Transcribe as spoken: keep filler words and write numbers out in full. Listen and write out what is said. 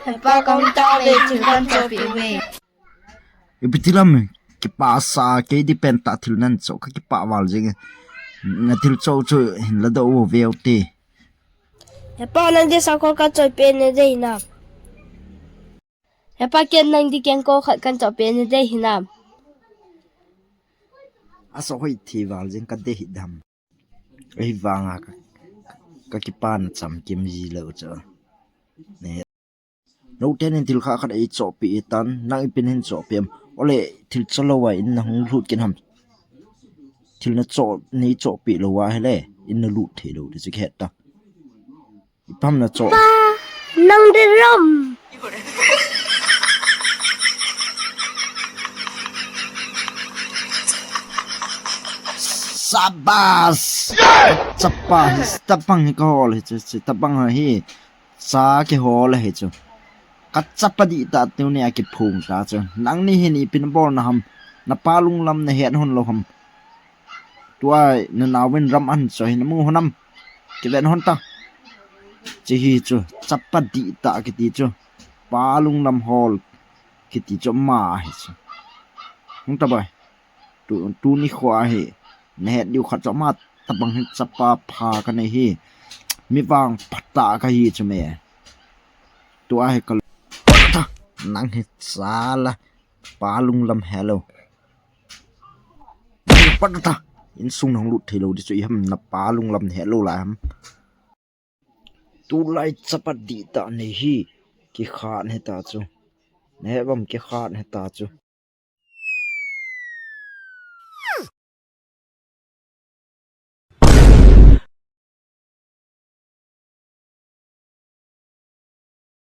Hepa, kahung tao ve, thil kahin chohpeh uve. Ipi ti lam, kipah sa, kei depend tah thil nahin choh, kakipah val jeng e. Nathil choh chu hin ladoh uve te. Hepa, nang ding sakol kahin chohpeh nadei hinam? Hepa, ken nang ding kengkoh khat kahin chohpeh nadei hinam? Asa hoi thei val jeng kadei hidam. Ahivanga ka, kakipana chamkim ji lou chu. Ne. Noten in thil khat khat eichohpeh tan, nang ipi nahin chohpeh em? Ole, thil choh louva in nahung lut kit ham? Thil nachoh, neichohpeh louva ahile in nalut thei lou ti chu kihet ta. Ipi ham nachoh? Pa, nang ding ram. Sabas! Chapa, tabang hi kahol hi chu, chu tabang hi. Cha kihol ahi chu. Kachapa dihtah tuni a kiphong ta chu. Nangni hin ipi nabol naham? Napa lunglam nahet hon lou ham? Tua nanaovin ram ahin choh hi namu hon am? Kiven hon ta. Chu hi chu, chapa dihtah kiti chu. Pa lunglam hol kiti chu ama ahi chu. Hung ta bai. Tu, tuni kho ahi. Nahet diu khat chu ama tabang hi chapa pha kanei hi. Mi vangpha tah kahi chu me. Tua hi ka, nang hi chala. Pa lunglam helou. Pat ta. Insung nahung lut thei lou ding chu iham, napa lunglam helou lai ham? Tulai chapa dihtah nei hi. Kikhat hita chu. Nahet uvem, kikhat hita chu.